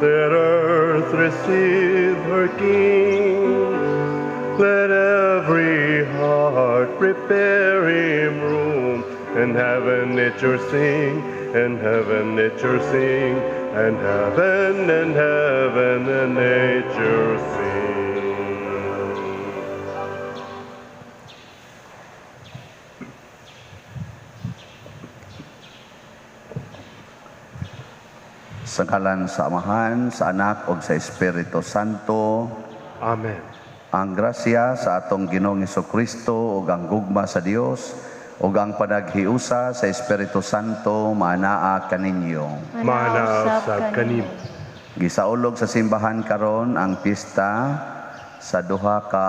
Let earth receive her King. Let every heart prepare him room. And heaven, nature sing, and heaven, nature sing, and heaven, and nature sing. Sa ngalan sa Amahan, sa Anak ug sa Espiritu Santo. Amen. Ang grasya sa atong Ginoong Hesukristo ug ang gugma sa Dios ug ang panaghiusa sa Espiritu Santo maanaa kaninyo. Maanaa usab kanimo. Gisaulog sa simbahan karon ang pista sa duha ka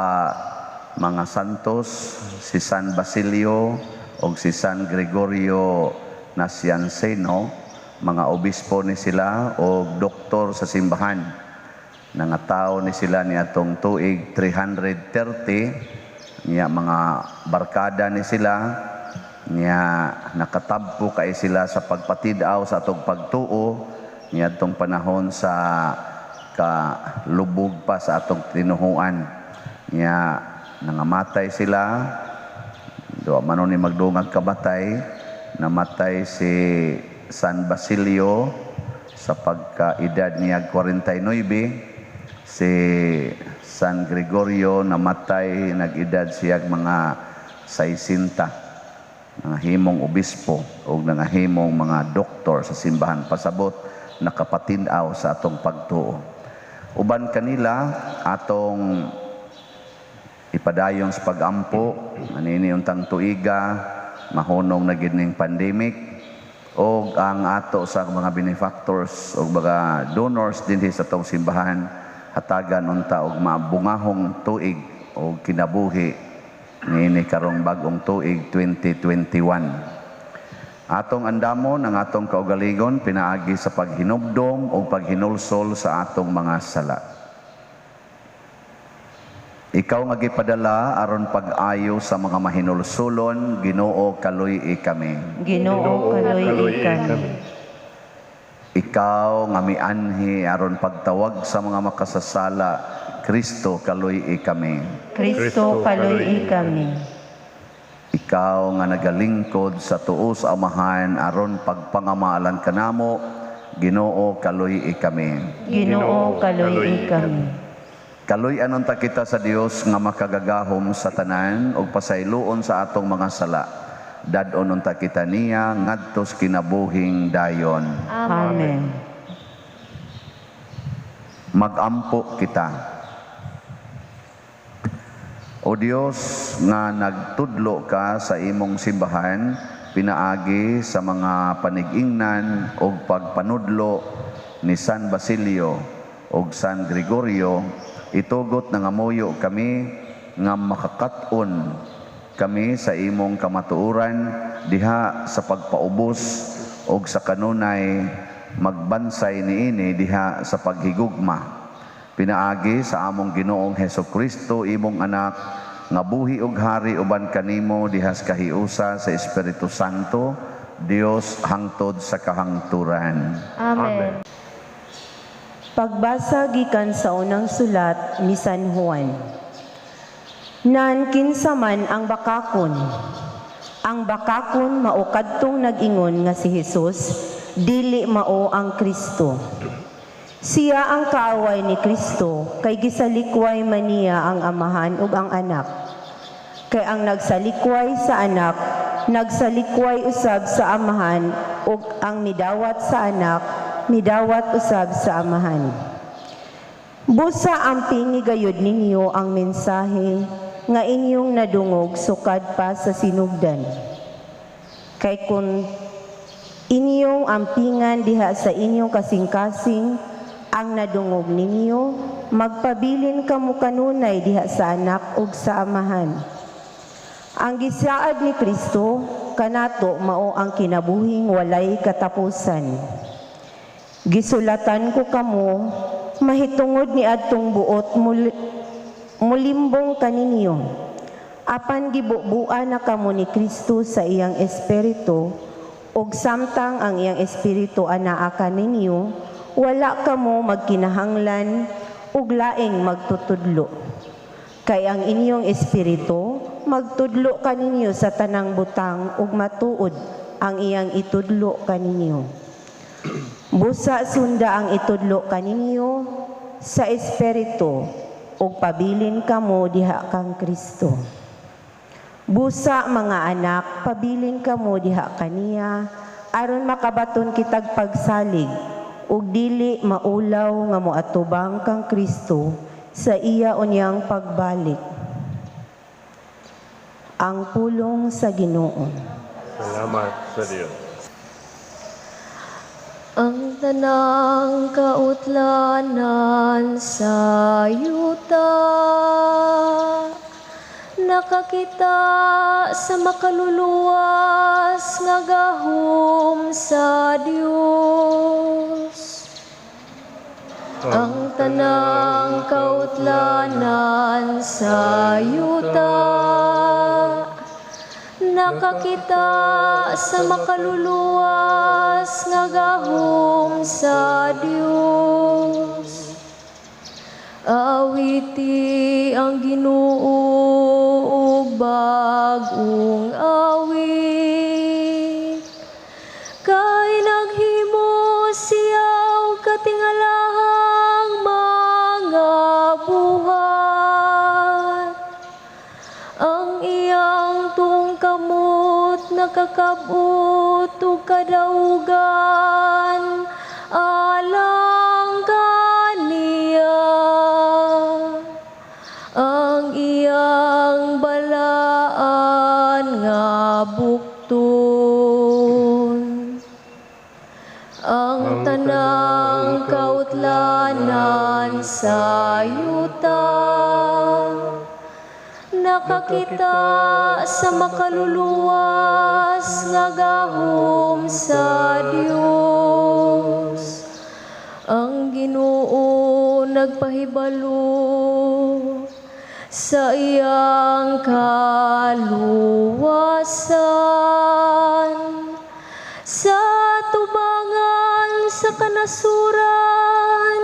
mga santos, si San Basilio ug si San Gregorio Nazianzeno, mga obispo ni sila o doktor sa simbahan. Nangatao ni sila ni atong tuig 330, niya mga barkada ni sila, niya nakatabpo kay sila sa pagpatid-aw sa atong pagtuo niya atong panahon sa kalubog pa sa atong tinuhuan. Niya nangamatay sila, duwa man ni magdungag kabatay, namatay si San Basilio sa pagkaedad niya 49, si San Gregorio namatay nag-edad siya mga 60. Nangahimong obispo o nangahimong mga doktor sa simbahan, pasabot nakapatin-aw sa atong pagtuo. Uban kanila atong ipadayon sa pagampo anini untang tuiga mahunong na gid ning pandemic, og ang ato sa mga benefactors og mga donors dinhi sa atong simbahan hatagan unta og mabungahong tuig og kinabuhi niini karong bag-ong tuig 2021. Atong andamon ang atong kaugalingon pinaagi sa paghinubdom o paghinulsol sa atong mga sala. Ikaw nga gipadala aron pag-ayo sa mga mahinulsulon, Ginoo kaluy-i kami. Ginoo kaluy-i kami. Ikaw nga mianhi aron pagtawag sa mga makasasala, Kristo kaluy-i kami. Kristo kaluy-i kami. Ikaw nga nagalingkod sa tuo sa Amahan aron pagpangamaalan kanamo, Ginoo kaluy-i kami. Ginoo kaluy-i kami. Kaluy-an unta kita sa Dios nga makagagahom sa tanan ug pasayloon sa atong mga sala. Dad-on unta kita niya ngadto sa kinabuhing dayon. Amen. Magampo kita. O Dios nga nagtudlo ka sa imong simbahan pinaagi sa mga panigingnan ug pagpanudlo ni San Basilio ug San Gregorio, itugot nangamuyo kami nga makakat-on kami sa imong kamatuoran diha sa pagpaubos ug sa kanunay magbansay niini diha sa paghigugma. Pinaagi sa among Ginoong Hesukristo, imong anak, nga buhi ug hari uban kanimo diha sa kahiusa sa Espiritu Santo, Dios hangtod sa kahangturan. Amen. Pagbasa gikan sa unang sulat ni San Juan. Nan kinsa man ang bakakon. Ang bakakon mao kadtong nag-ingon nga si Hesus dili mao ang Kristo. Siya ang kaaway ni Kristo kay gisalikway man niya ang Amahan ug ang Anak. Kay ang nagsalikway sa Anak, nagsalikway usab sa Amahan, ug ang midawat sa Anak, midawat usab sa Amahan. Busa amping gayud ninyo ang mensahe nga inyong nadungog sukad pa sa sinugdan. Kay kun inyong ampingan diha sa inyong kasing-kasing ang nadungog ninyo, magpabilin kamo kanunay diha sa Anak ug sa Amahan. Ang gisaad ni Kristo kanato mao ang kinabuhing walay katapusan. Gisulatan ko kamo mahitungod ni adtong buot mulimbong kaninyo. Apan gibubuan na kamo ni Kristo sa iyang espiritu, ug samtang ang iyang espiritu anaa kaninyo, wala kamo magkinahanglan ug laing magtutudlo. Kay ang inyong espiritu magtudlo kaninyo sa tanang butang ug matuod ang iyang itudlo kaninyo. Busa sunda ang itudlo kaninyo sa espiritu ug pabilin kamo diha kang Kristo. Busa, mga anak, pabilin kamo diha kaniya aron makabaton kitag pagsalig ug dili maulaw nga moatubang kang Kristo sa iya unyang pagbalik. Ang pulong sa Ginoo. Salamat sa Dios. Ang tanang kautlanan sa yuta nakakita sa makaluluwas nga gahom sa Dios. Ang tanang kautlanan sa yuta nakakita sa makaluluwas nga gahom sa Dios. Awiti ang Ginoo og bag-ong awit. Kay naghimo siya og katingalahang mga buhat. Ang iyang tuong kamot nakakabot ug kadaugan alang kaniya. Ang iyang balaan nga bukton. Ang tanang kautlanan sa yuta nakakita sa makaluluwas nga gahom sa Dios. Ang Ginoo nagpahibalo sa iyang kaluwasan sa tubangan sa kanasuran,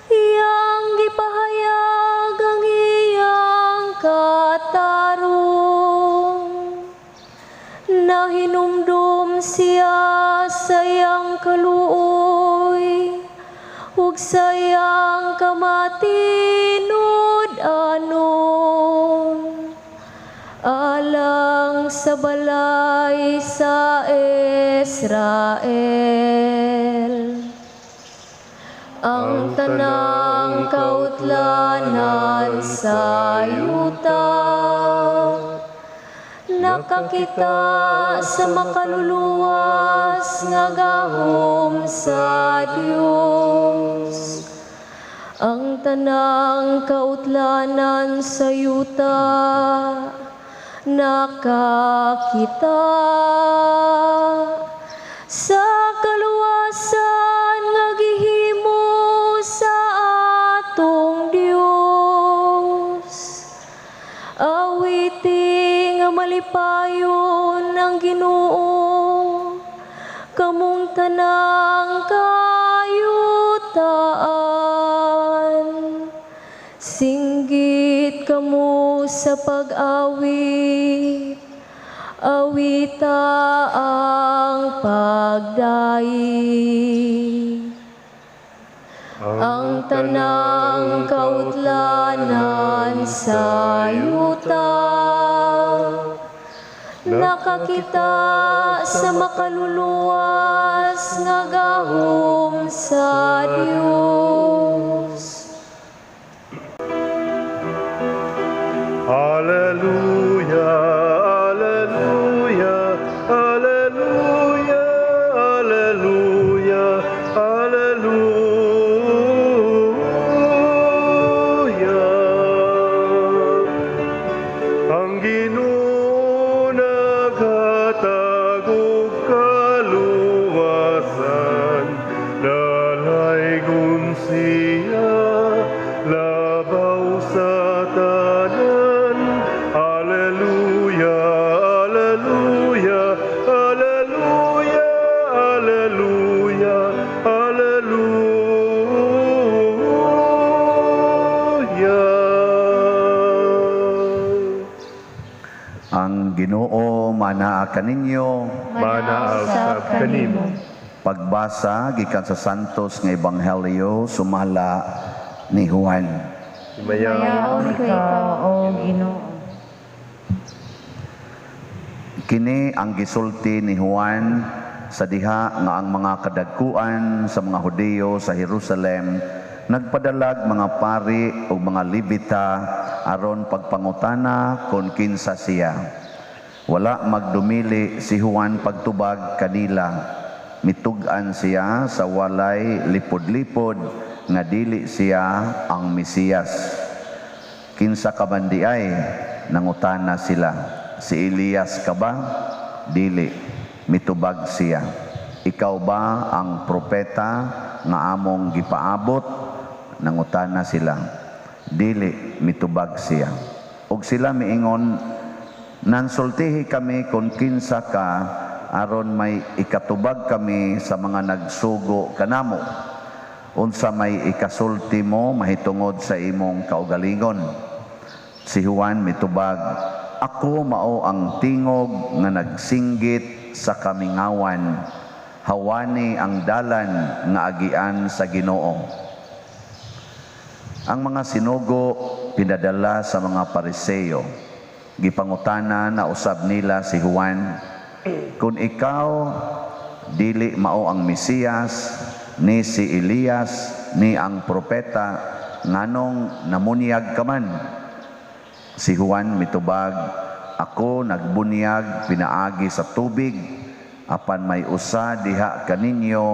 iyang gipahayag ang iyang katarong. Nahinumdum siya sa iyang kaluoy ug sa iyang kamatinud-anon alang sa balay sa Israel. Ang tanang kautlanan sa yuta nakakita sa makaluluwas nga gahom sa Dios. Ang tanang kautlanan sa yuta nakakita sa kaluwasan nga gihimo sa atong Dios. Awiti nga malipayon ang Ginoo, kamong tanang kayutaan. Singgit kamo sa pag-awit, awita ang pagdaig. Ang tanang kautlanan sa yuta nakakita sa makaluluwas nga gahom sa Dios. Alleluia, alleluia, alleluia, alleluia, alleluia. Ang Ginoo naghatag og kaluwasan, dalaygon siya labaw sa tanan. Alleluia. Ang Ginoo manaa kaninyo. Manaa usab kanimo. Pagbasa gikan sa Santos nga Ebanghelyo sumala ni Juan. Himayaon ikaw, O Ginoo. Kini ang gisulti ni Juan sa diha nga ang mga kadagkuan sa mga Hudiyo sa Jerusalem nagpadalag mga pari ug mga Levita aron pagpangutana kon kinsa siya. Wala magdumili si Juan pagtubag kanila. Mitug-an siya sa walay lipod-lipod nga dili siya ang Mesiyas. Kinsa ka man di ay? Nangutana sila. Si Elias ka ba? Dili. Mitubag siya. Ikaw ba ang propeta nga among gipaabot? Nangutana sila. Dili. Mitubag siya. Og sila miingon, nansultihi kami kung kinsa ka aron may ikatubag kami sa mga nagsugo kanamo. Unsa may ikasulti mo mahitungod sa imong kaugalingon? Si Juan mitubag, ako mao ang tingog nga nagsinggit sa kamingawan, hawani ang dalan nga agian sa Ginoo. Ang mga sinugo pinadala sa mga Pariseo. Gipangutana na usab nila si Juan, kung ikaw dili mao ang Mesiyas, ni si Elias, ni ang propeta, nganong namunyag ka man? Si Juan mitubag, ako nagbunyag pinaagi sa tubig, apan may usa diha kaninyo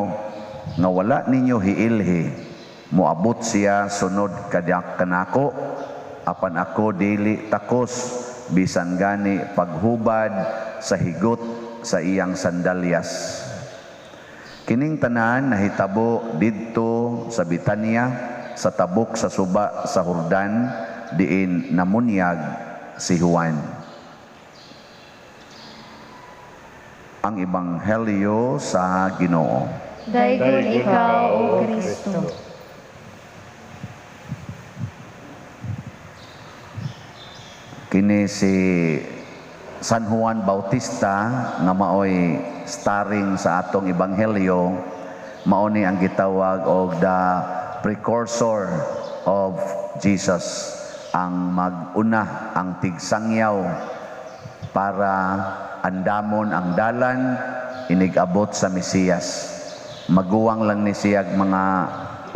nga wala ninyo hiilhi. Moabot siya sunod kadyak kanako, apan ako dili takos bisan gani paghubad sa higot sa iyang sandalyas. Kining tanan nahitabo didto sa Bitanya, sa tabok sa suba sa Jordan, diin namunyag si Juan. Ang Ebanghelyo sa Ginoo. Daygon ikaw, O Kristo. Kini si San Juan Bautista nga maoy starring sa atong ebanghelyo, mao ni ang gitawag og the precursor of Jesus, ang maguna, ang tigsangyaw para andamon ang dalan inigabot sa Mesiyas. Maguwang lang ni siyag mga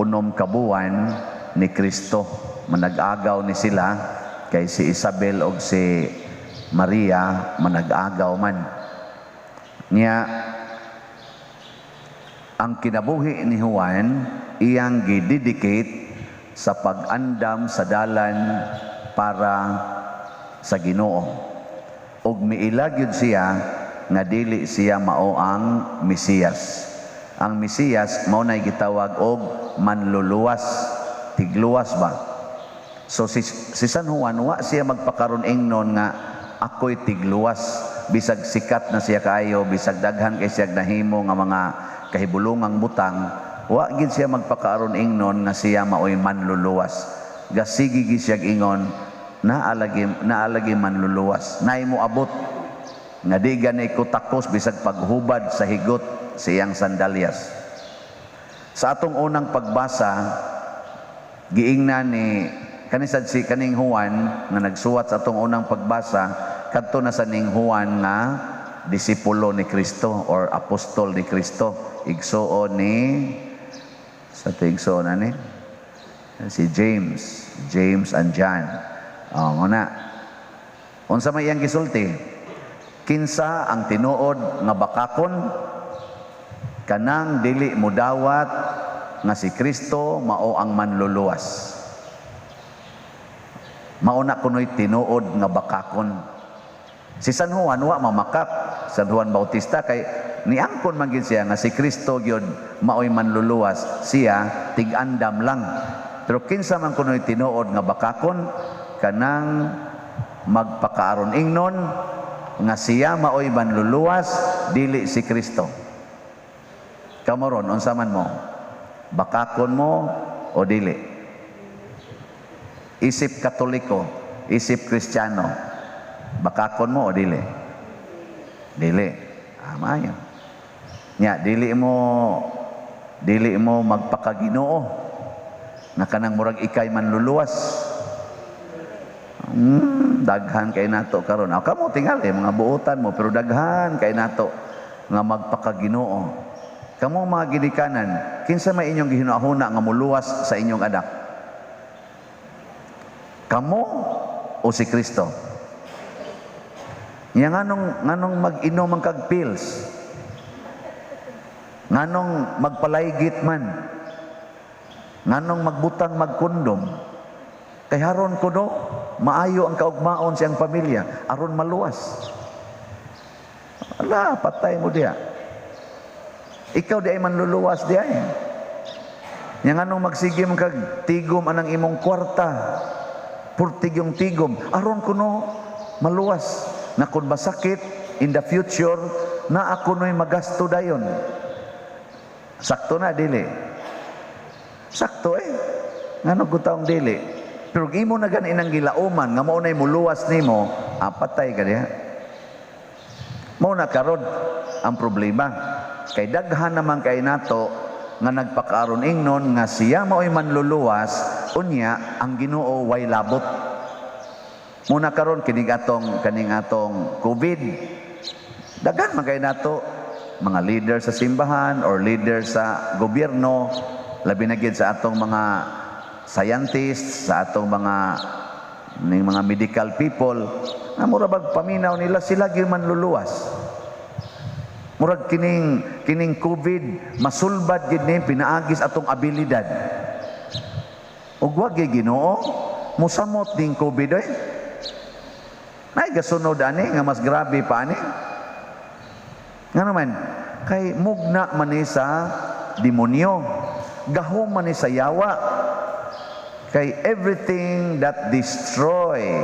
6 ka buwan ni Kristo, manag-agaw ni sila kay si Isabel og si Maria manag-agaw man. Nya ang kinabuhi ni Juan iyang gidedicate sa pag-andam sa dalan para sa Ginoo. Og miilag yun siya nga dili siya mao ang Mesiyas. Ang Mesiyas mao nay gitawag og manluluwas, tigluwas ba? So si San Juan wa siya magpakaron ingnon nga ako'y tigluwas, bisag sikat na siya kaayo, bisag daghan kay siya nahimo nga mga kahibulungang butang, wa gid siya magpakaron ingnon nga siya maoy manluluwas. Gasigi gid siya ingon, naalagi manluluwas, naay mo abot nga di gani ko takos bisag paghubad sa higot sa iyang sandalyas. Sa atong unang pagbasa, giingnan ni kanisad si kaning Juan nga nagsuwat sa atong unang pagbasa, kadto na sa ning Juan nga disipulo ni Kristo or apostol ni Kristo, igsuon ni sa igsuon ani si James and John. Oh, nguna. Unsa may iyang gisulti? Kinsa ang tinuod nga bakakon? Kanang dili mudawat nga si Kristo mao ang manluluwas. Mao na kunoy tinuod nga bakakon. Si San Juan wa mamakak, San Juan Bautista kay niangkon man gid siya nga si Kristo gyud maoy manluluwas, siya tig-andam lang. Pero kinsa man kunoy tinuod nga bakakon? Kanang magpakaaron ingnon nga siya maoy manluluwas, dili si Kristo. Kamo ron, unsa man mo? Bakakon mo o dili? Isip Katoliko, isip Kristiyano, Bakakon mo o dili? Dili. Ah, maayo. Nya dili mo magpakaginoo nga kanang murag ikay manluluwas. Daghan kay nato karon. Ah, kamo tingali mga buotan mo, pero daghan kay nato nga magpakaginoo. Kamo mga ginikanan, kinsa may inyong gihinahuna nga muluwas sa inyong anak? Kamo o si Kristo? Nya nganong mag-inom ang kag pills? Nganong magpalaygit man? Nganong magbutang magkondom? Kay haron kuno maayo ang kaugmaon siyang pamilya, aron maluwas. Ala, patay mo diha. Ikaw di ay manluluwas di ay. Nya nganong magsige man kag tigom anang imong kwarta? Purtig yung tigom, aron kuno maluwas. Na kung masakit in the future, na ako no'y magasto dayon. Sakto na, dili? Sakto eh. Ngano gutaong dili? Pero imo na gani nang gilauman nga mao nay muluwas nimo, ah, patay ka diha. Mao na karon ang problema. Kay daghan naman kay nato nga nagpakaaron ingnon nga siya mao'y manluluwas, unya ang Ginoo way labot. Muna karon kining atong COVID. Daghan man kay nato mga leader sa simbahan or leader sa gobyerno, labi na gid sa atong mga scientists, sa atong mga ning mga medical people, nga mura bag paminaw nila sila gyud manluluwas. Murag kining COVID masulbad gid ni pinaagis atong abilidad. Ug wa gyud Ginoo musamot ning COVID oy. Nay gasunod ani nga mas grabe pa ani. Nga naman, kay mugna man ni sa demonyo. Gahom man ni sa yawa. Kay everything that destroy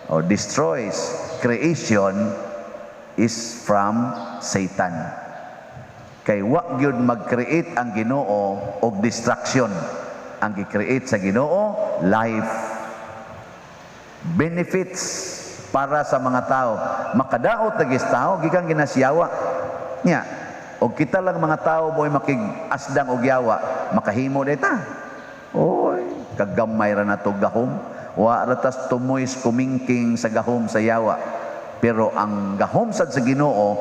or destroys creation is from Satan. Kay wa gyud mag-create ang Ginoo og destruction. Ang gi-create sa Ginoo, life. Benefits para sa mga tao. Makadaot na gis tao gikan ginasyawa. Nya, og kita lang mga tao mo'y makig-asdang og yawa, makahimo ta. Oy, kagamay ra nato gahom. Wa ra tas tumoy kumingking sa gahom sa yawa. Pero ang gahom sad sa Ginoo,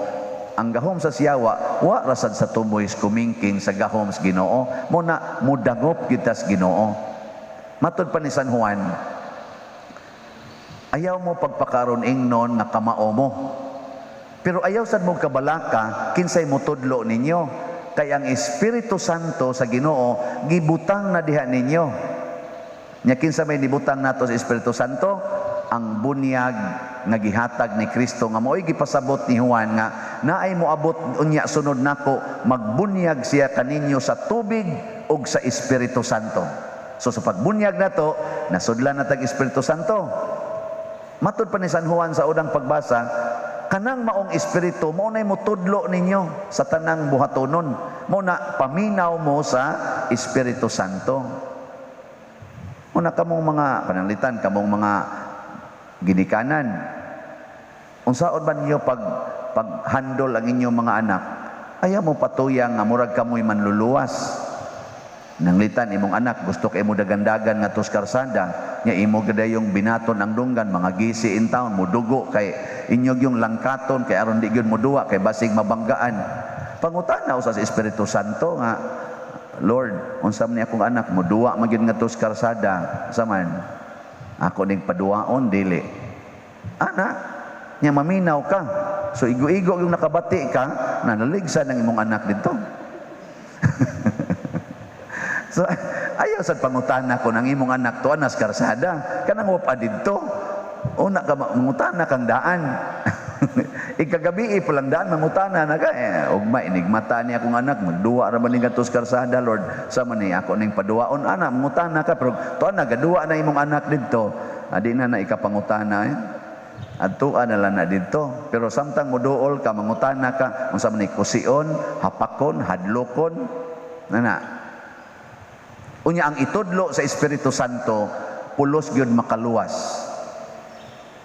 ang gahom sa siyawa, wa ra sad sa tumoy kumingking sa gahom sa Ginoo. Mo na mudangop kita sa Ginoo. Matud pa ni San Juan, ayaw mo pagpakaron ingnon nga kamao mo. Pero ayaw sad mo kabalaka kinsay motudlo ninyo. Kay ang Espiritu Santo sa Ginoo gibutang na diha ninyo. Nya kinsa may nibutang nato sa Espiritu Santo? Ang bunyag nga gihatag ni Kristo nga mo'y gipasabot ni Juan nga naay moabot unya sunod nako, magbunyag siya kaninyo sa tubig ug sa Espiritu Santo. So sa pagbunyag nato, nasudlan na tag Espiritu Santo. Matud pa ni San Juan sa unang pagbasa, kanang maong espiritu mao nay motudlo ninyo sa tanang buhatonon. Mo na paminaw mo sa Espiritu Santo. Una kamong mga pananglitan, kamong mga ginikanan. Unsaon ba ninyo pag pag-handle ang inyong mga anak? Ayaw mo patuyang nga murag kamoy manluluwas. Nanglitan imong anak gusto kay mo dagandagan nga karsada, nya imo gadayong binaton ang dunggan, mga gisi in town mo dugo kay inyo yung langkaton kay aron di gyud mo duwa kay basig mabanggaan. Pangutana usa sa Espiritu Santo nga, "Lord, unsa man ni akong anak, mo duwa man gyud ngadto sa karsada, sa man ako ning paduwaon, dili?" Ana nya maminaw ka. So igo-igo yung nakabati ka, nanaligsa ng imong anak dito. So ayaw sad pangutana ko ng imong anak to anas karsada, kanang wa pa didto. Una ka mangutana kang daan. Ikagabi pa lang daan mangutana na ka eh, ugma inigmata ni akong anak, magduwa ra man ni ngadto sa karsada, Lord, sa man ni ako ning paduwaon? Ana mangutana ka, pero to na gaduwa na imong anak didto. Adi na na ikapangutana eh. Adtua na lang na didto. Pero samtang moduol ka, mangutana ka, unsa man ni, kusion, hapakon, hadlokon, nana. Unya ang itudlo sa Espiritu Santo, pulos gyud makaluwas.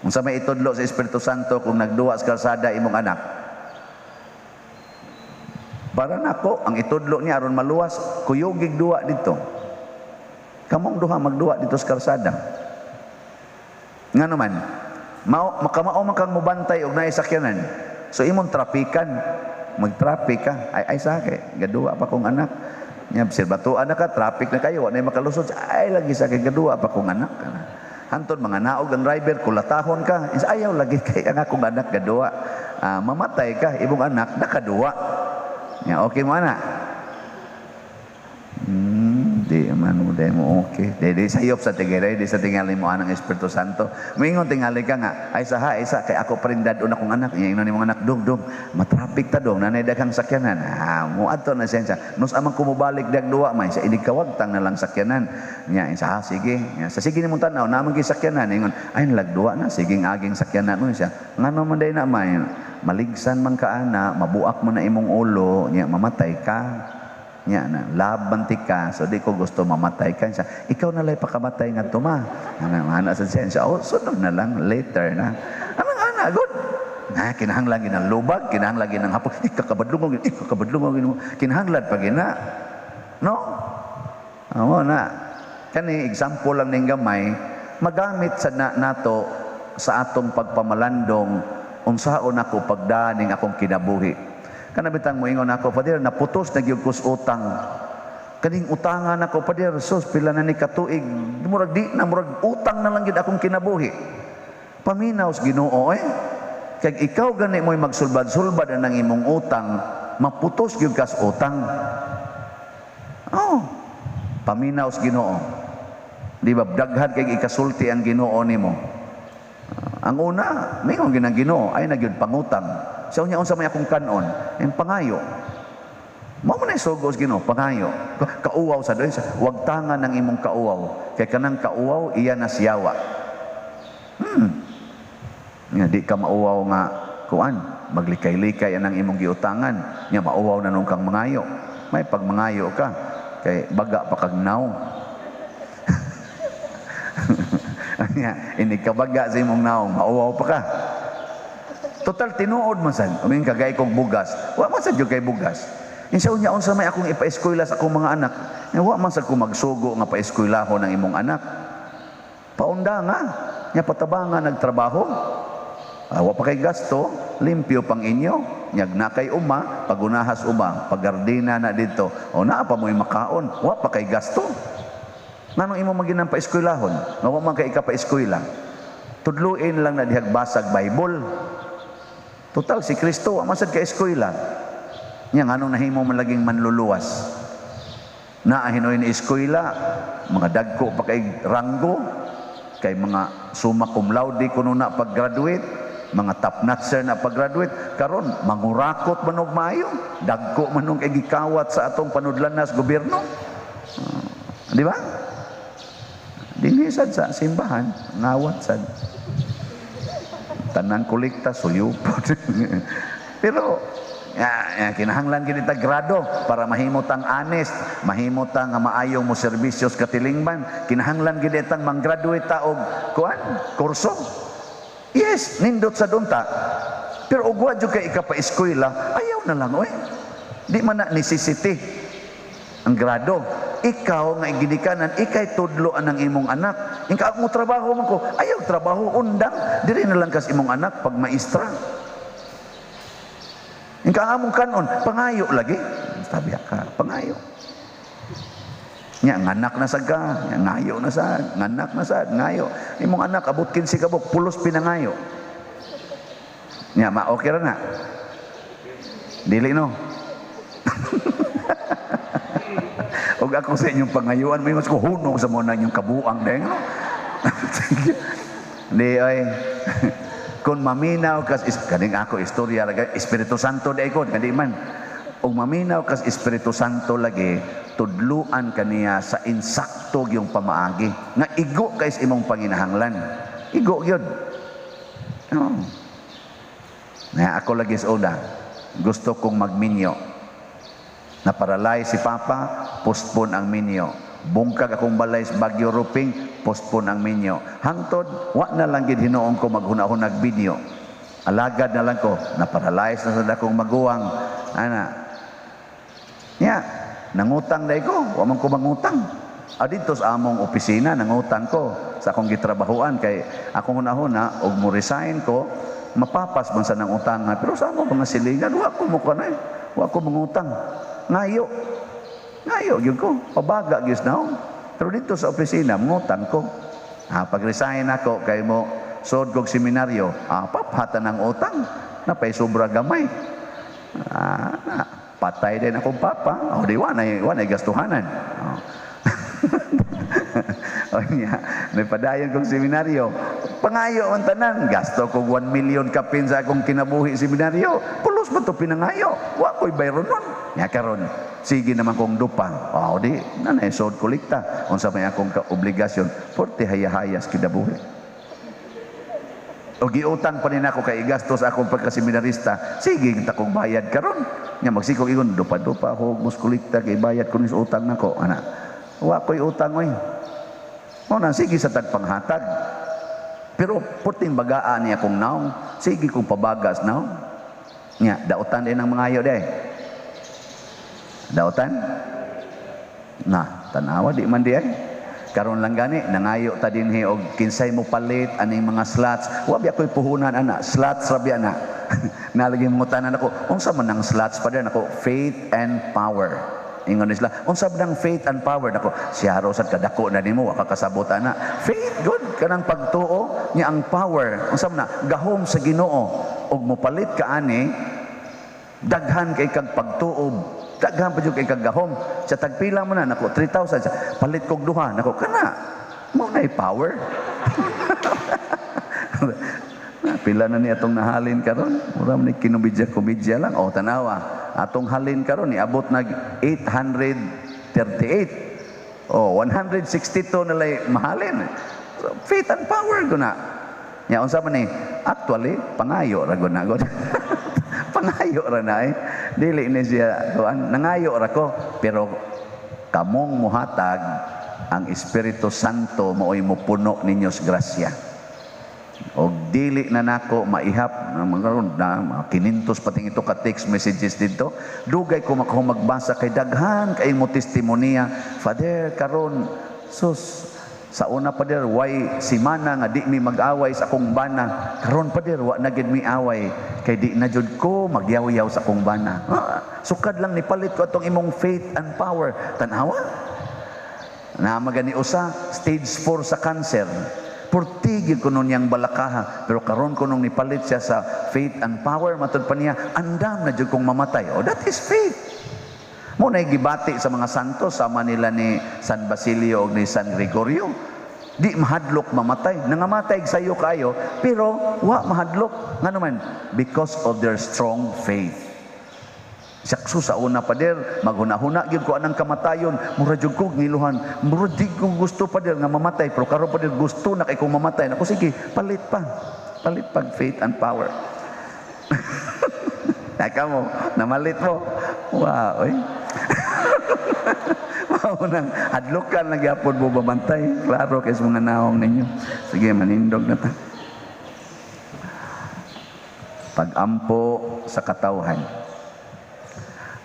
Unsa may itudlo sa Espiritu Santo kung nagduwa sa kalsada imong anak? Para nako ang itudlo niya aron maluwas, kuyogig duwa dito. Kamong duha magduwa dito sa kalsada. Ngano man, mao makamao man kang mobantay og naay sakyanan. So imong trapikan, magtraffic ka. Ay ay sake, gaduwa pa kong anak. Nya sirbatuan na ka, traffic na kayo, wa nay makalusot. Ay lagi sa kay gaduwa pa kong anak. Hanton mga naog ang driver, kulatahon ka. Ayaw lagi kay ang akong anak gaduwa. Mamatay ka, imong anak nakaduwa. Nya okay mo ana. Di man mo di mo okay. Di di sayop sa tigere, di sa tingali mo anang Espiritu Santo. Moingon tingali ka nga, ay saha, ay sa kay ako pa rin dadon akong anak. Nya ingnon nimong anak, dong dong, matraffic ta dong, nanay daghang sakyanan. Mo adto na siya. Nus amang kumubalik dag duwa man sa inig kawagtang na lang sakyanan. Nya sa sige, nya sa sige nimong tan-aw na man gyud sakyanan. Ingon, ay nalagduwa na sige aging sakyanan mo siya. Ngano man day na may maligsan man ka ana, mabuak mo na imong ulo, nya mamatay ka. Nya na laban ti ka, so di ko gusto mamatay ka. Siya, ikaw na lay pakamatay nga tuma. Ana ana sa siya, oh, sunod na lang later na. Anang ana good. Na kinahanglan gid ang lubag, kinahanglan gid ang hapon. Ikakabadlungog, ikakabadlungog, kinahanglan pa gina. No? Amo na. Kani example lang ning gamay, magamit sa na, nato sa atong pagpamalandong unsaon ako pagdaning akong kinabuhi. Kana bitang moingon ako, Father, naputos na gyud kus utang. Kaning utangan ako, Father, sus, pila na ni katuig, murag di na, murag utang na lang gyud akong kinabuhi. Paminaw sa Ginoo eh. Kag ikaw gani mo'y magsulbad-sulbad ang imong utang, maputos gyud kas utang. Oh, paminaw sa Ginoo. Di ba daghan kay ikasulti ang Ginoo nimo? Ang una, mingon ginang Ginoo ay na gyud pangutang. Sa unya unsa may akong kanon, ang pangayo. Mao man ay sugo sa Ginoo, pangayo. Kauwaw sa doon, wag tangan ang imong kauwaw. Kay kanang kauwaw iya na siyawa. Nga di ka mauwaw nga kuan, maglikay-likay anang imong giutangan, nya mauwaw na nung kang mangayo. May pagmangayo ka kay baga pa kag naong. Nya ini kabaga sa imong naong, mauwaw pa ka. Total tinuod man sad, umin kagay kog bugas. Wa man sad gyud kay bugas. Insa unya unsa may akong ipa-eskwela sa akong mga anak. Wa man sad ko magsugo nga pa-eskwelahon ang imong anak. Paunda nga, nya patabanga nagtrabaho. Wa pa kay gasto, limpyo pang inyo. Nyag na kay uma, pagunahas uma, pagardina na dito. O naa pa mo'y makaon, wa pa kay gasto. Nganong imo maginang pa-eskwelahon? Nga wa man kay ika pa-eskwela. Tudluin lang na dihag basag Bible. Total si Kristo wa man sad ka eskwela. Nya nganong nahimo man laging manluluwas? Naa hinoy ni eskwela, mga dagko pa kay ranggo, kay mga summa cum laude kuno na pag-graduate, mga top notcher na pag-graduate, karon mangurakot man og maayo, dagko man og kay gikawat sa atong panudlanas gobyerno. Di ba? Dinhi sad sa simbahan, ngawat sad. Tanang kolekta suyupon. Pero ya, kinahanglan gid ta grado para mahimo tang honest, mahimo tang nga maayong mo serbisyo sa katilingban. Kinahanglan gid tang manggraduate ta og kuan, kurso. Yes, nindot sa dunta. Pero og wa jud kay ika pa-eskwela, ayaw na lang oy. Di man na necessity ang grado. Ikaw nga ginikanan, ikay tudlo anang imong anak. Inka mo trabaho man ko, ayaw trabaho undang, diri na lang kas imong anak pag maestra. Inka ang among kanon, pangayo lagi. Sabi ka, pangayo. Nya nganak na sad ka, nya ngayo na sad, nganak na sad, ngayo. Imong anak abot 15 kabuk, pulos pinangayo. Nya ma okay ra na. Dili no. Og ako sa inyong pangayuan, may mas kuhunong sa muna inyong kabuang dahil, no? Di ay, kung maminaw kas, kaning ako istorya lagi, Espiritu Santo di ko, kadi man. Og maminaw kas Espiritu Santo lagi, tudluan kaniya sa insakto yung pamaagi. Nga igo kay sa imong panginahanglan. Igo yun. No. Na ako lagi sa una, gusto kong magminyo. Naparalay si Papa, postpone ang minyo. Bungkag akong balay sa Baguio Roofing, postpone ang minyo. Hangtod, wa na lang gid hinuon ko maghuna-hunag binyo. Alagad na lang ko, naparalyze na sa dakong maguwang. Ana. Nya, nangutang dai ko, wa man ko mangutang. Ah, dito sa among opisina, nangutang ko sa akong gitrabahuan kay akong hunahuna og mo resign ko, mapapas man sa nang utang. Pero sa among mga silingan, wa ko mo kanay, wa ko mangutang. Ngayo. Ngayo gyud ko, pabaga gyud naong. Pero dito sa opisina, mangutang ko. Ah, pag resign ako kay mo sod kog seminaryo, ah, paphatan ang utang, napay sobra gamay. Ah, na, patay din akong papa. O di wa nay gastuhanan. Oh. O niya, may padayon kong seminaryo. Pangayo ang tanan, gasto kog 1 million kapin sa akong kinabuhi seminaryo. Pulos ba to pinangayo? Wa ko'y bayron nun. Nya karon, sige naman kong dupa. O di, nanay sod kolekta. Unsa may akong obligasyon, porte hayahayas kinabuhi. O giutang pa rin ako kay igastos akong pagkaseminarista. Sige, kita kong bayad karon. Nya magsikog ingon, dupa-dupa ako, muskulikta kay bayad ko ni sa utang nako. Ana, wa ko'y utang oy. O na, sige sa tagpanghatag. Pero puting bagaan niya akong naong, sige kong pabagas naong. Nya, dautan din ang mga ayo day. Dautan? Na, tanawa di man di ay. Karon lang gani, nangayo ta dinhi og kinsay mo palit aning mga slots. Wa biya ko'y puhunan ana, slots ra biya na. Nalagi mo tanan ako, unsa man ang slots pa din ako, faith and power. Ingon sila, unsa man ang faith and power nako? Siya ro sad kadako na nimo, wa ka kasabot ana. Faith good kanang pagtuo nya ang power. Unsa man na gahom sa Ginoo og mopalit ka ani, daghan kay kag pagtuob. Daghan pa jud kay kag gahom. Sa tagpila mo na nako 3,000, palit kog duha nako kana. Mao nay power. Pila na ni atong nahalin karon? Mura man ni kinumidya-kumidya lang. O tanawa, atong halin karon niabot nag 838. O 162 na lay mahalin. So, faith and power guna. Nya unsa man ni? Actually pangayo ra gud na gud. Pangayo ra na eh. Dili ni siya kuan, nangayo ra ko, pero kamong muhatag ang Espiritu Santo maoy mopuno ninyo sa grasya. Og dili na nako maihap na mga 500 pating ito ka text messages dito. Dugay ko makahumagbasa kay daghan kay mo testimonya. Father, karon sus sa una pader way simana nga di mi mag-away sa akong bana. Karon pader wa na gid mi away kay di na jud ko magyaw-yaw sa akong bana. Ah, sukad lang nipalit ko atong imong faith and power. Tan-awa. Na magani usa stage 4 sa cancer. Purtigil ko nun niyang balakaha. Pero karon ko nung nipalit siya sa faith and power, matod pa niya, andam na jud kong mamatay. Oh, that is faith. Mo na gibati sa mga santo, sama nila ni San Basilio o ni San Gregorio. Di mahadlok mamatay. Nangamatay sayo kayo, pero wa mahadlok. Nga naman, because of their strong faith. Sakso sa una pader, maghuna-huna gyud ko anang kamatayon, mura jud ko ngiluhan, mura di ko gusto pader nga mamatay, pero karon pader gusto na kay kong mamatay. Nako sige, palit pa. Palit pag faith and power. Naka mo, namalit mo. Wow, oy. Mao nang hadlokan na gyapon mo babantay. Klaro kay sa mga naong ninyo. Sige, manindog na ta. Pag-ampo sa katawhan.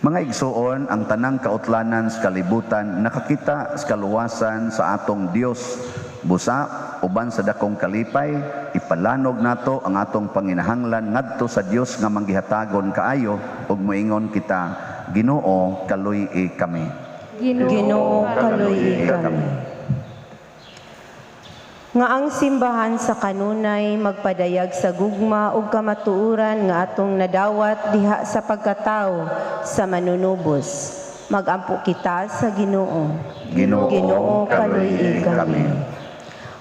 Mga igsuon, ang tanang kautlanan sa kalibutan nakakita sa kaluwasan sa atong Dios. Busa uban sa dakong kalipay, ipalanog nato ang atong panginahanglan ngadto sa Dios nga manggihatagon kaayo ug moingon kita, Ginoo, kaluy-i kami. Ginoo, kaluy-i kami. Nga ang simbahan sa kanunay magpadayag sa gugma ug kamatuoran nga atong nadawat diha sa pagkatawo sa manunubos. Magampo kita sa Ginoo. Ginoo, kaluy-i kami.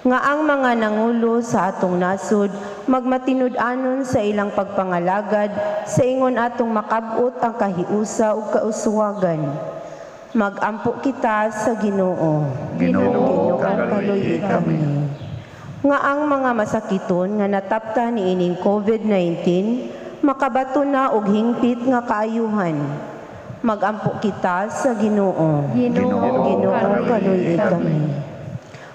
Nga ang mga nangulo sa atong nasod magmatinud-anon sa ilang pagpangalagad sa ingon atong makab-ot ang kahiusa ug kauswagan. Magampo kita sa Ginoo. Ginoo, kaluy-i kami. Nga ang mga masakiton nga natapta niining COVID-19 makabato na og hingpit nga kaayuhan. Magampo kita sa Ginoo. Ginoo, Ginoo, kaluy-i kami.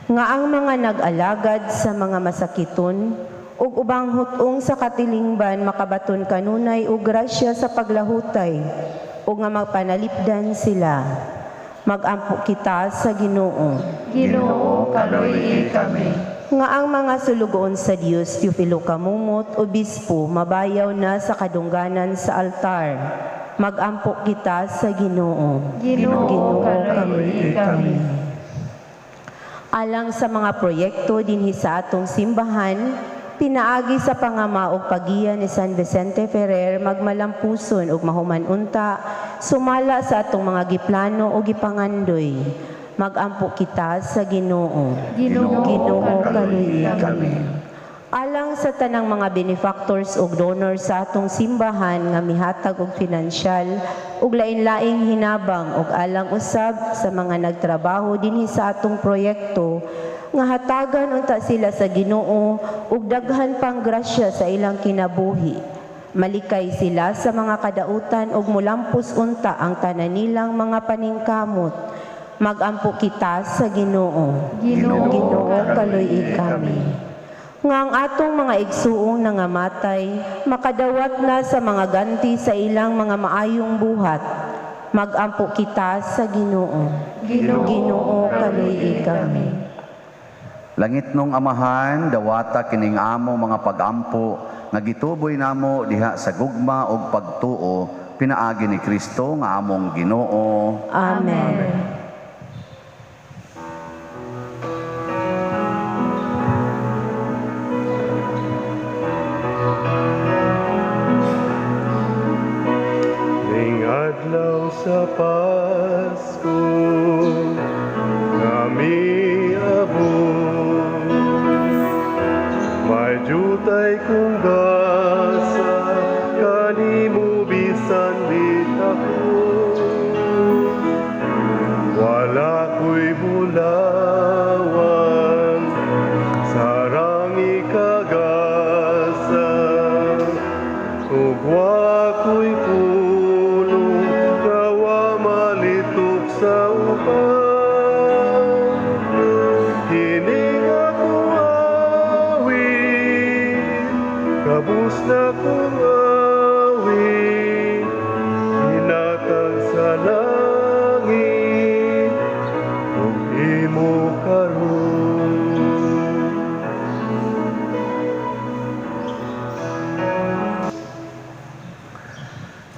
Nga ang mga nag-alagad sa mga masakiton ug ubang hut-ong sa katilingban makabaton kanunay og grasya sa paglahutay ug nga magpanalipdan sila. Magampo kita sa Ginoo. Ginoo, kaluy-i kami. Nga ang mga sulugoon sa Dios, Teofilo Kamumot, obispo, mabayaw na sa kadungganan sa altar. Magampo kita sa Ginoo. Ginoo, kaluy-i kami. Alang sa mga proyekto dinhi sa atong simbahan, pinaagi sa pangama og pagiya ni San Vicente Ferrer, magmalampuson ug mahuman unta sumala sa atong mga giplano o gipangandoy. Magampo kita sa Ginoo. Ginoo, Ginoo, kaluy-i kaluy-i kami. Alang sa tanang mga benefactors ug donors sa atong simbahan nga mihatag og pinansyal ug lain-laing hinabang ug alang usab sa mga nagtrabaho dinhi sa atong proyekto nga hatagan unta sila sa Ginoo ug daghan pang grasya sa ilang kinabuhi. Malikay sila sa mga kadautan ug mulampos unta ang tanan nilang mga paningkamot. Magampo kita sa Ginoo. Ginoo, Ginoo, kaluy-i kami. Nga ang atong mga igsuong nangamatay, makadawat na sa mga ganti sa ilang mga maayong buhat. Magampo kita sa Ginoo. Ginoo, Ginoo, kaluy-i kami. Langit nung Amahan, dawata kining amo mga pagampo nga gituboy namo diha sa gugma ug pagtuo pinaagi ni Kristo nga among Ginoo. Amen. Ning adlaw sa Pasko kami abot, may jutay kong gasa kanimo bisan bitako. Wala ko'y bulawan, sarang ikagasa, ug wa ko'y pulong nga wa malitok sa uban. Kini nga akong awit, kabus na kong awit, hinatag sa langit ug imo karon.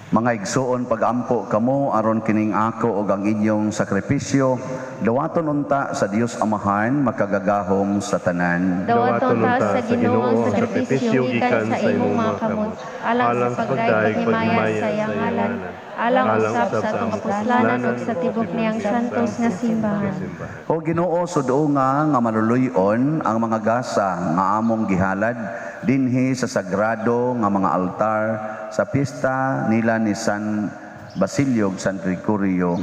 Mga igsuon, pagampo kamo aron kining ako ug ang inyong sakripisyo dawaton unta sa Dios Amahan makagagahom sa tanan. Dawaton ta sa Ginoo ang sakripisyo gikan sa imong mga kamot, alang sa pagdayeg paghimaya sa iyang ngalan, alang usab sa atong kapuslanan ug sa tibok niyang santos nga simbahan. O Ginoo, suduonga nga maluluy-on ang mga gasa nga among gihalad dinhi sa sagrado nga mga altar sa pista nila ni San Basilio ug San Gregorio.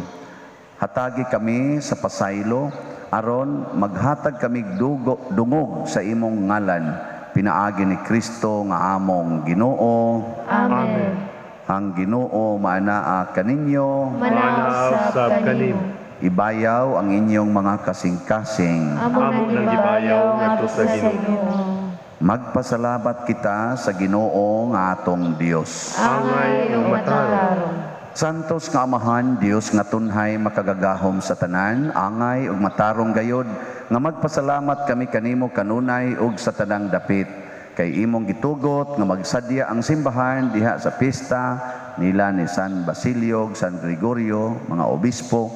Hatagi kami sa pasaylo aron maghatag kami dungog sa imong ngalan, pinaagi ni Kristo nga among Ginoo. Amen. Ang Ginoo maanaa kaninyo. Manaw sab kanimo. Ibayaw ang inyong mga kasing-kasing. Amo nang gibayaw ngadto sa Ginoo. Magpasalamat kita sa Ginoo nga atong Dios. Angay ug matarong. Santos nga Amahan, Dios nga tunhay makagagahom sa tanan, angay ug matarong gayod nga magpasalamat kami kanimo kanunay ug sa tanang dapit, kay imong gitugot nga magsadya ang simbahan diha sa pista nila ni San Basilio ug San Gregorio, mga obispo,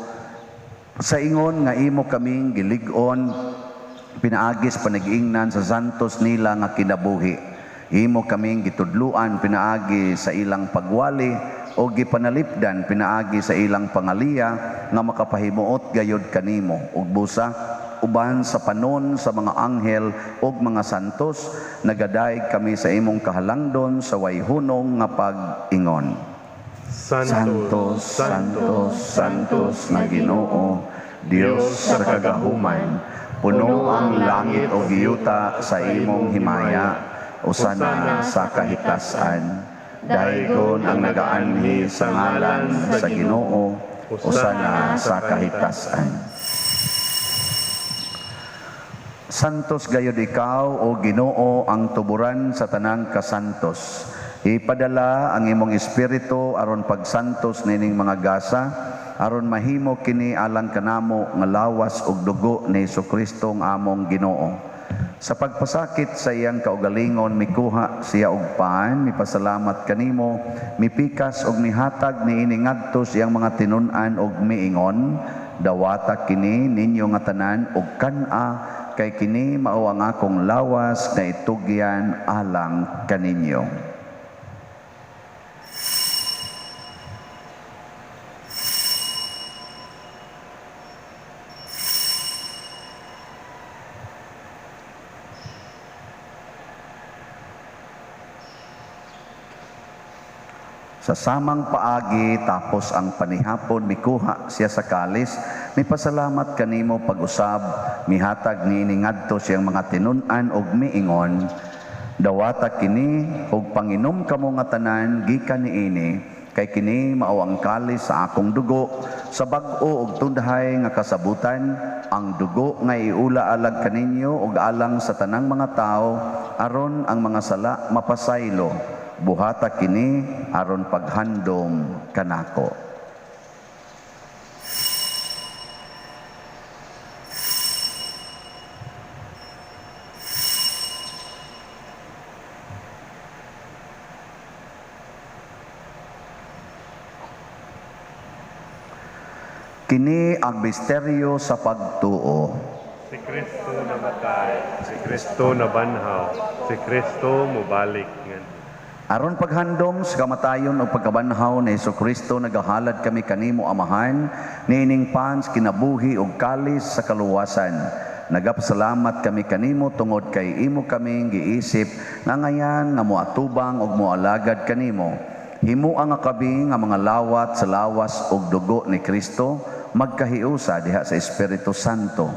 sa ingon nga imo kaming gilig-on pinaagis panag-ingnan sa santos nila nga kinabuhi. Imo kaming gitudluan pinaagi sa ilang pagwali o gipanalipdan pinaagi sa ilang pangaliya nga makapahimuot gayod kanimo ug busa uban sa panon sa mga anghel ug mga santos, nagadaig kami sa imong kahalangdon sa wayhunong nga pag-ingon. Santo, Santo, Santos nga Ginoo, Dios sa kagahuman, puno ang langit ug yuta sa imong himaya, usana sa kahitasan. Daygon ang nagaanhi sa ngalan sa Ginoo, usana sa kahitasan. Santos gayud ikaw, o Ginoo, ang tuburan sa tanang kasantos. Ipadala ang imong espiritu aron pagsantos nining mga gasa, aron mahimo kini alang kanamo nga lawas ug dugo ni Hesukristo ang among Ginoo. Sa pagpasakit sa iyang kaugalingon, mikuha siya og pan, mipasalamat kanimo, mipikas og mihatag niini ngadto sa iyang mga tinun-an og miingon, dawata kini ninyo nga tanan og kan-a, kay kini mao ang akong lawas na itugyan alang kaninyo. Sa samang paagi, tapos ang panihapon, mikuha siya sa kalis, mipasalamat kanimo pag-usab, mihatag niini ngadto siyang mga tinun-an og miingon, dawata kini og panginom kamo nga tanan gikan niini, kay kini mao ang kalis sa akong dugo, sa bag-o og tundhay nga kasabutan, ang dugo nga iula alag kaninyo og alang sa tanang mga tawo, aron ang mga sala mapasaylo. Buhata kini aron paghandom kanako. Kini ang misteryo sa pagtuo. Si Kristo namatay, si Kristo nabanhaw, si Kristo mubalik ngadto. Aron paghandom sa kamatayon o pagkabanhaw ni Hesukristo, nagahalad kami kanimo Amahan, niining pans kinabuhi og kalis sa kaluwasan. Nagapasalamat kami kanimo tungod kay imo kaming giisip nga ngayan nga moatubang og moalagad kanimo. Himoa nga kami nga mga lawat sa lawas og dugo ni Kristo, magkahiusa diha sa Espiritu Santo.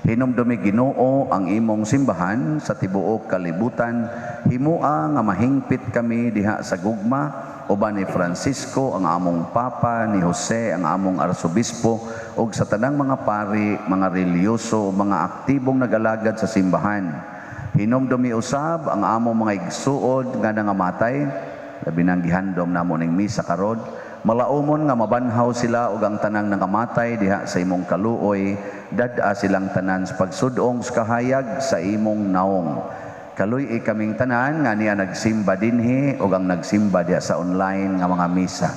Hinumdumi Ginoo ang imong simbahan sa tibuok kalibutan. Himoa nga mahingpit kami diha sa gugma uban ni Francisco ang among Papa, ni Jose ang among Arsobispo, ug sa tanang mga pari, mga relihiyoso, mga aktibong nagalagad sa simbahan. Hinumdumi usab ang among mga igsuod nga nangamatay, labi nang gihandom namo ning misa karon. Malaumon nga mabanhaw sila ug ang tanang nangamatay diha sa imong kaluoy, dad-a silang tanan sa pagsudong sa kahayag sa imong naong. Kaluy-i kaming tanan nga niya nagsimba dinhi ug ang nagsimba diha sa online nga mga misa.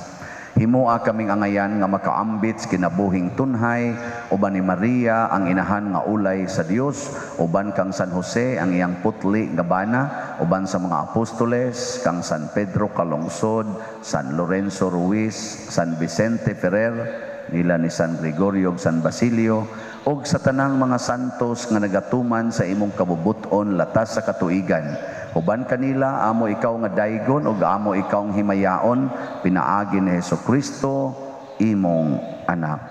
Himoa kaming angayan nga makaambit sa kinabuhing tunhay, uban ni Maria ang inahan nga ulay sa Dios, uban kang San Jose ang iyang putli nga bana, uban sa mga apostoles, kang San Pedro Calungsod, San Lorenzo Ruiz, San Vicente Ferrer, nila ni San Gregorio ug San Basilio, ug sa tanang mga santos nga nagatuman sa imong kabubuton latas sa katuigan. Uban kanila amo ikaw nga daygon ug amo ikaw ang himayaon, pinaagi ni Hesukristo imong anak.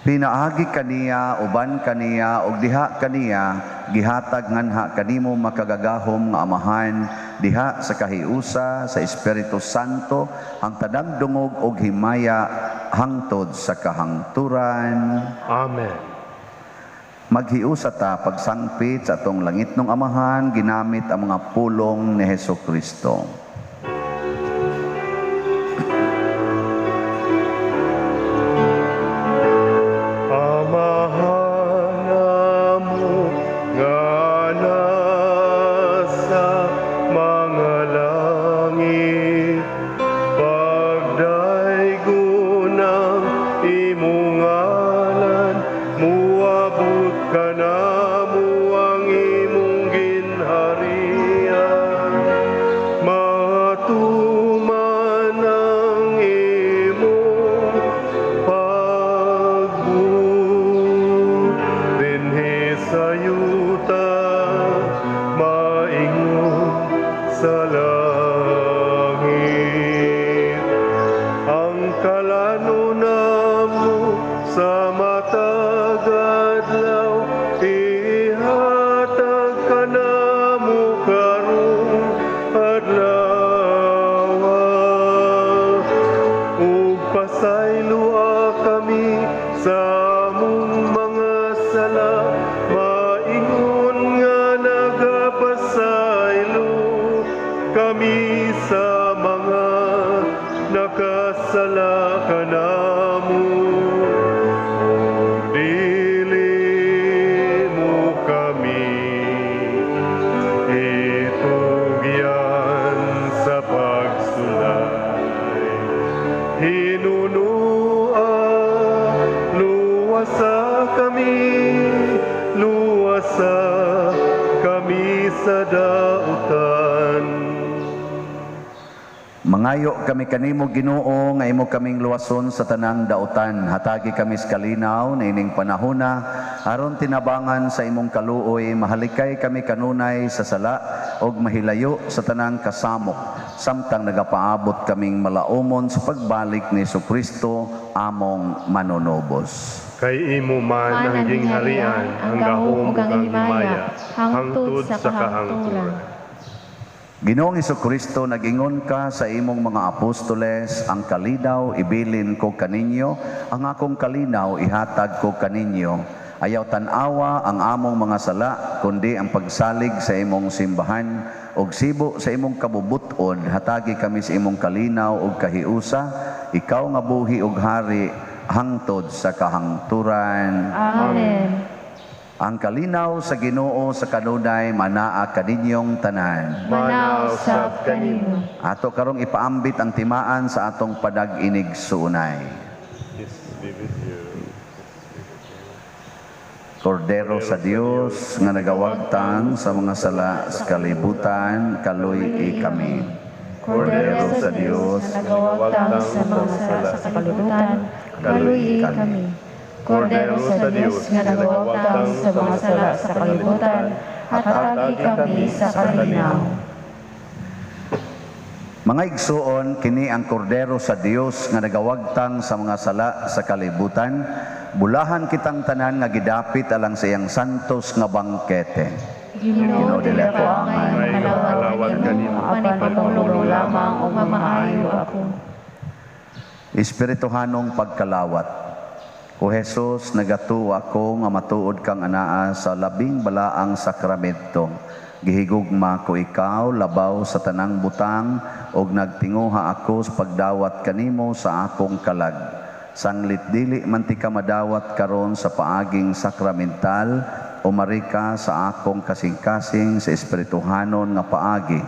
Pinaagi kaniya, uban kaniya, ug diha kaniya gihatag nganha kanimo makagagahom nga Amahan diha sa kahiusa sa Espiritu Santo ang tanang dungog ug himaya hangtod sa kahangturan. Amen. Maghiusa ta pagsangpit sa atong langitnong Amahan ginamit ang mga pulong ni Hesukristo. Amahan amo nga nasa mga langit, pagdaygon ang imong ngalan, muabot kanamo ang imong ginharian. kami sa dautan. Mangayo kami kanimo, Ginoo, nga imo kaming luwason sa tanang dautan. Hatagi kami sa kalinaw niining panahona aron tinabangan sa imong kaluoy, mahalikay kami kanunay sa sala ug mahilayo sa tanang kasamok, samtang nagapaabot kaming malaumon sa pagbalik ni Kristo among manunubos. Kay imo man ang gingharian, ang gahom ug ang himaya, hangtod sa kahangturan. Ginoong Hesukristo, nag-ingon ka sa imong mga apostoles, ang kalinaw ibilin ko kaninyo, ang akong kalinaw ihatag ko kaninyo. Ayaw tan-awa ang among mga sala, kundi ang pagsalig sa imong simbahan, ug sibo sa imong kabubut-on, hatagi kami sa imong kalinaw ug kahiusa, ikaw nga buhi ug hari, hangtod sa kahangturan. Amen. Ang kalinaw sa Ginoo sa kanunay manaa kaninyong tanan. Manaw sab kanimo. Ato karong ipaambit ang timaan sa atong padag-inig suunay. Peace be with you. Kordero sa Dios nga nagawagtang sa mga sala sa kalibutan, kaluy-i kami. Kordero sa Dios nga nagawagtang sa mga sala sa kalibutan, kaluy-i kami. Kordero sa Dios nga nagawagtang sa mga sala sa kalibutan, hatagi kami sa kalinaw. Mga igsuon, kini ang kordero sa Dios nga nagawagtang sa mga sala sa kalibutan. Bulahan kitang tanan nga gidapit alang sa iyang santos nga bangkete. Ginoo, dili ako angay makalawat kanimo, apan ipamulong lamang ug mamaayo ako. Espirituhanong pagkalawat. O Jesus, nagatuo ako nga matuod kang anaa sa labing balaang sakramento. Gihigugma ko ikaw labaw sa tanang butang ug nagtinguha ako sa pagdawat kanimo sa akong kalag. Sanglit dili man ti ka madawat karon sa paaging sakramental, umari ka sa akong kasing-kasing sa espirituhanon nga paagi.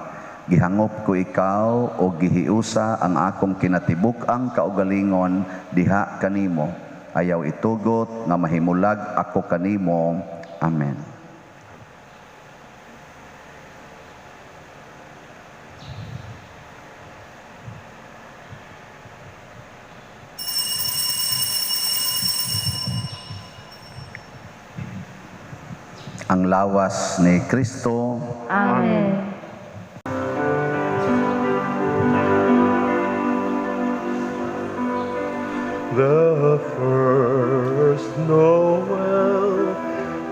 Gihangop ko ikaw o gihiusa ang akong kinatibuk-ang kaugalingon diha kanimo. Ayaw itugot nga mahimulag ako kanimo. Amen. Ang lawas ni Kristo. Amen. The first Noel,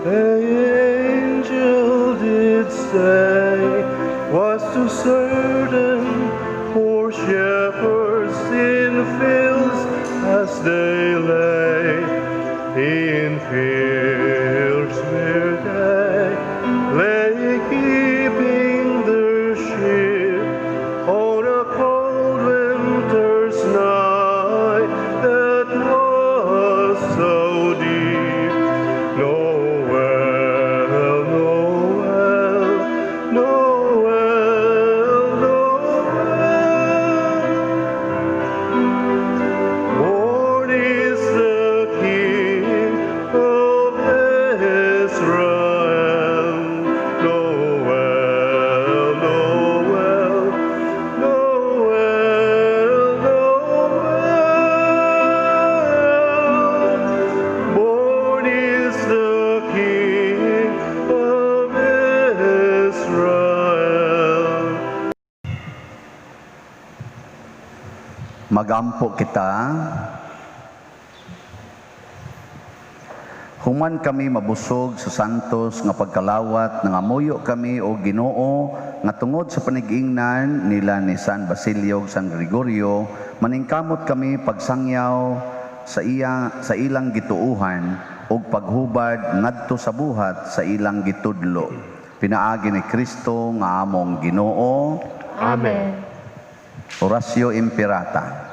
the angel did say, was to certain poor shepherds in fields as they lay, in fields where they lay keeping their sheep on a cold winter's night that was so deep. Noel, Noel, Noel, Noel. Born is the King of Israel. Noel, Noel, Noel, Noel. Born is the King of Israel. Magampo kita. Human kami mabusog sa santos nga pagkalawat, nangamuyo kami o Ginoo nga tungod sa panigingnan nila ni San Basilio ug San Gregorio, maningkamot kami pagsangyaw sa iya sa ilang gituohan ug paghubad ngadto sa buhat sa ilang gitudlo. Pinaagi ni Kristo nga among Ginoo. Amen. Oratio Imperata.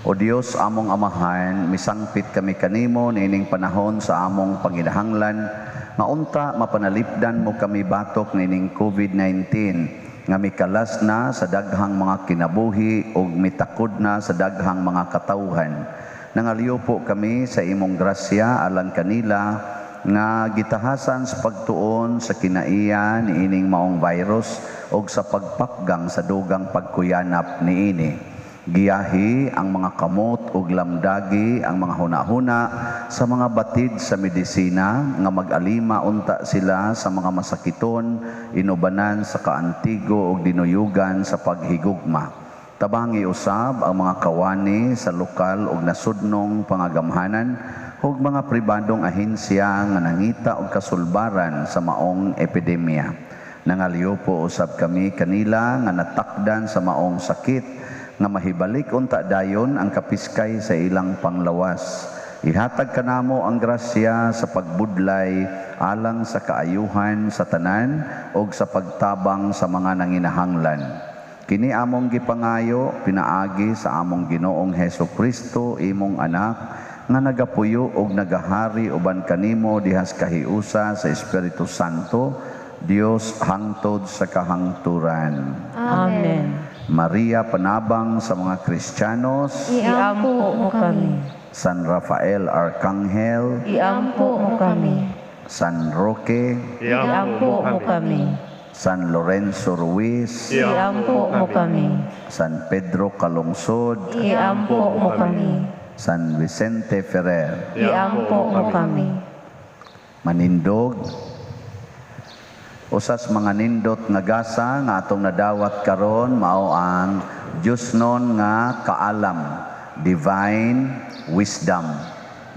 O Dios among Amahan, misangpit kami kanimo niining panahon sa among panginahanglan nga unta mapanalipdan mo kami batok niining COVID-19 nga mikalas na sa daghang mga kinabuhi ug mitakod na sa daghang mga katawhan. Nangaliw po kami sa imong grasya alang kanila nga gitahasan sa pagtuon sa kinaiya niining maong virus og sa pagpakgang sa dugang pagkuyanap niini. Giyahi ang mga kamot ug lamdagi ang mga hunahuna sa mga batid sa medisina nga mag-alima unta sila sa mga masakiton, inubanan sa kaantigo ug dinuyugan sa paghigugma. Tabangi usab ang mga kawani sa lokal ug nasudnong pangagamhanan ug mga pribadong ahensya nga nangita og kasulbaran sa maong epidemya. Nangaliyupo usab kami kanila nga natakdan sa maong sakit nga mahibalik unta dayon ang kapiskay sa ilang panglawas. Ihatag kanamo ang grasya sa pagbudlay alang sa kaayuhan sa tanan ug sa pagtabang sa mga nanginahanglan. Kini among gipangayo pinaagi sa among Ginoong Hesus Kristo, imong anak, nga nagapuyo og nagahari uban kanimo dihas kahiusa sa Espiritu Santo, Dios hangtod sa kahangturan. Amen. Maria, panabang sa mga Kristiyanos, Iampo mo kami. San Rafael Arcangel, Iampo mo kami. San Roque, Iampo mo kami. San Lorenzo Ruiz, Iampo mo kami. San Pedro Calungsod, Iampo mo kami. San Vicente Ferrer. Iampo mo kami. Manindog, usas mga nindot nga gasa nga atong nadawat karon mao ang Diyosnon nga kaalam, divine wisdom.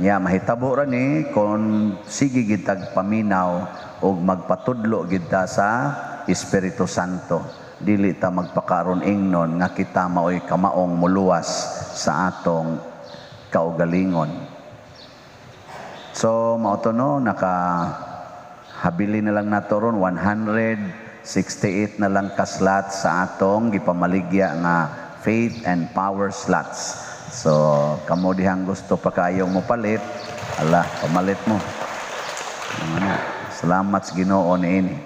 Ya mahitabo ra ni kon sige gitag paminaw og magpatudlo gid ta sa Espiritu Santo. Dili ta magpakaron ingnon nga kita maoy kamaong muluwas sa atong kaugalingon. So mao to no, naka habili na lang nato ron 168 na lang ka slots sa atong gipamaligya nga faith and power slots. So kamo dihang gusto pa kayong mopalit, ala, pamalit mo. Ano, salamat sa Ginoo niini.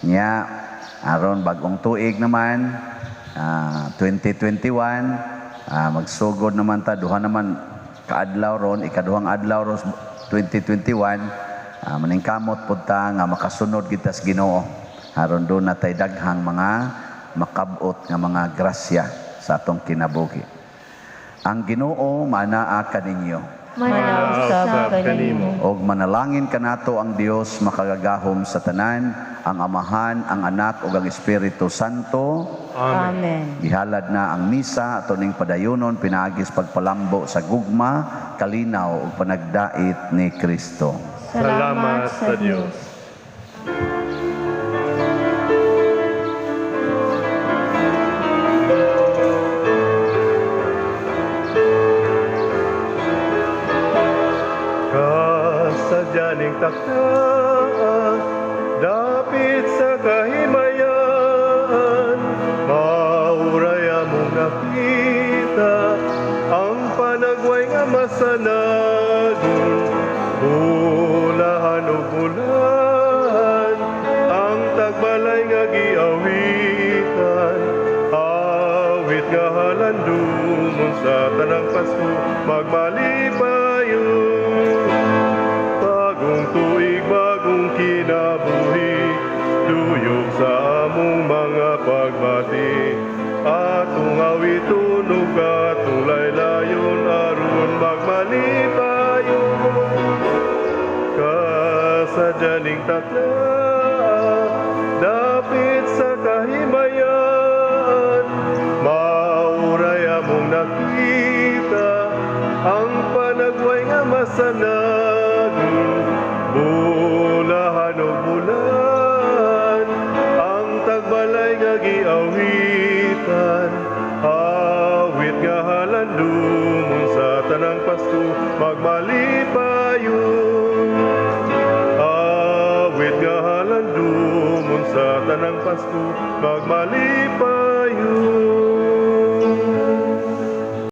Nya aron bagong tuig naman, 2021, magsugod naman ta, duha naman kaadlaw ron, ikaduhang adlaw ron 2021, maningkamot pud ta nga makasunod kita sa Ginoo. Aron do na tay daghang mga makabot nga mga grasya sa atong kinabuhi. Ang Ginoo manaa kaninyo. Manausab kanimo. Og manalangin kanato ang Dios makagagahom sa tanan, ang Amahan, ang Anak ug ang Espiritu Santo. Amen. Gihalad na ang misa ato ning padayonon pinaagis pagpalambo sa gugma, kalinaw ug panagdait ni Kristo. Salamat sa Dios. Kasadyaning takda, dapit sa kahimayan, mauray among nakita ang panagway nga masanagon, bulahan o bulahan ang tagbalay nga giawitan, awit nga halandumon sa tanang Pasko magmalipayon. Bagong tuig, bagong kinabuhi, duyog sa among mga pagbati. Atong awiton ug atong laylayon aron magmalipayon. Kasadyaning takla, dapit sa kahimayan, mauray among nakita ang panagway nga masanagon, bulahan o bulan ang tagbalay nga giawitan, awit nga halandumon sa tanang Pasko magmalipayon. Awit nga halandumon sa tanang Pasko magmalipayon.